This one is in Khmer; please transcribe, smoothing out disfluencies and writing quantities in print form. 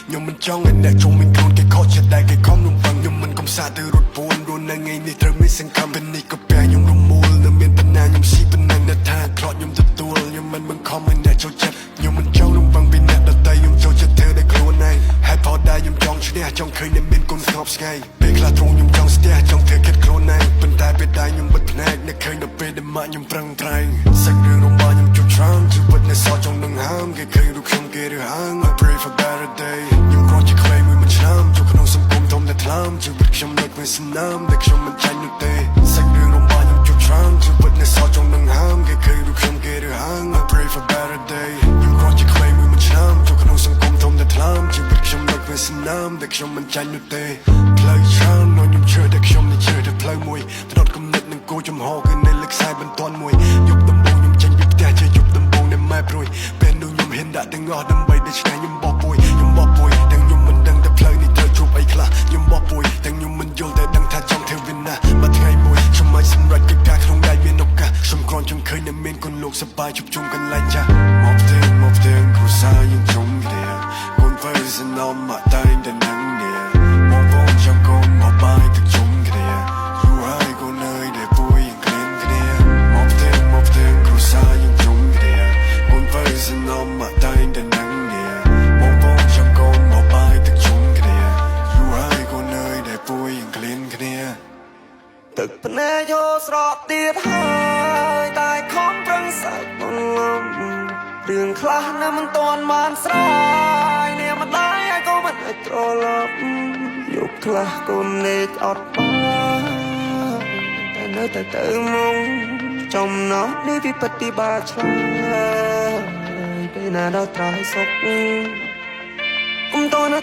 ខ្ញុំមិនចង់ឲ្យអ្នកជុំវិញខ្លួនគេខកចិត្តដែលគេខំរំពឹងខ្ញុំមិនកំសាកទៅរត់ពួនរស់នៅថ្ងៃនេះត្រូវមានសង្ឃឹមពេលនេះក៏ពះខ្ញុំរមូលនៅមានបណ្ណាខ្ញុំស៊ីប៉ុណ្ណឹងអ្នកថាខ្លោចខ្ញុំទទួលខ្ញុំមិនបង្ខំឲ្យអ្នកចូលចិត្តខ្ញុំមិនចង់រំពឹងពីអ្នកដទៃខ្ញុំចូលចិត្តធ្វើដោយខ្លួនឯងហេតុផលដែលខ្ញុំចង់ឈ្នះចង់ឃើញអ្នកមានគុណស្ងប់ស្ងាយពេលខ្លះទ្រង់ខ្ញុំចង់ស្ទះចង់ធ្វើគិតខ្លួនឯងប៉ុន្តែពេលដែលខ្ញុំបិទភ្នែកនឹកឃើញដល់ពេលដែលម៉ាក់ខ្ញុំប្រឹងប្រែងសាច់រឿងរំបាខ្ញុំជួបច្រើនជីវិតនៅសល់ចង់នឹងហើមគេឃើញរូបខ្ញុំគេរើហើង I pray for better day ខ្ញុំគ្រាន់ជាក្មេងមួយមួយឆ្នាំចូលក្នុងសង្គមធំតែថ្លើមជីវិតខ្ញុំនៅគ្មានសំណើមតែខ្ញុំមិនចាញ់នោះទេសាច់រឿងរំបាខ្ញុំជួបច្រើនជីវិតនៅសល់ចង់នឹងហើមគេឃើញរូបខ្ញុំគេរើហើង I pray for better day ខ្ញុំគ្រាន់ជាក្មេងមួយមួយឆ្នាំចូលក្នុងសង្គមធំតែថ្លើមជីវិតខ្ញុំនៅគ្មានសំណើមតែខ្ញុំមិនចាញ់នោះទេផ្លូវច្រើននៅខ្ញុំជឿតែខ្ញុំនេះជឿតែផ្លូវមួយផ្នត់គំនិតនឹងគោចំហគឺនៅលើខ្សែបន្ទាន់មួយយប់ដំបូងខ្ញុំចេញពីផ្ទះជាយប់ដំបូងដែលម៉ែព្រួយពេលនោះខ្ញុំហ៊ានដាក់ទាំងអស់ដើម្បីដូច្នេះខ្ញុំបោះពួយខ្ញុំបោះពួយទាំងខ្ញុំមិនដឹងតែផ្លូវនេះត្រូវជួបអីខ្លះខ្ញុំបោះពួយទាំងខ្ញុំមិនយល់តែដឹងថាចង់ធ្វើវាណាមួយថ្ងៃមួយខ្ញុំអាចសម្រេចកិច្ចការក្នុងដៃមានឱកាសខ្ញុំគ្រាន់ចង់ឃើញតែមានគុណលោកសប្បាយជួបជុំកន្លែងចាស់មកផ្ទះមកផ្ទះគ្រួសារយើងជុំគ្នាកូនបើសំណំមកតែងតែនឹងនេះបងប្អូនចាំកូនមកបាយទឹកជុំគ្នាយូរហើយកូនអើយដែលពួយយើងក្លៀនគ្នាមកផ្ទះមកផ្ទះគ្រួសារយើងជុំគ្នាកូនបើសំណំមកតែងតែនឹងនេះបងប្អូនចាំកូនមកបាយទឹកជុំគ្នាយូរហើយកូនអើយដែលពួយយើងក្លៀនគ្នា ទឹកភ្នែកហូរស្រក់ទៀតហើយតែខំប្រឹងសើចបន្លំរឿងខ្លះនៅមិនទាន់បានស្រាយនេះម្ដាយឲ្យក៏មិនអាចត្រឡប់យប់ខ្លះកូនដេកអត់បានតែនៅតែទៅមុងចំណោះនេះពីពិតពីបាឆ្លើយពេលណាដល់ត្រើយសុខគុំតណា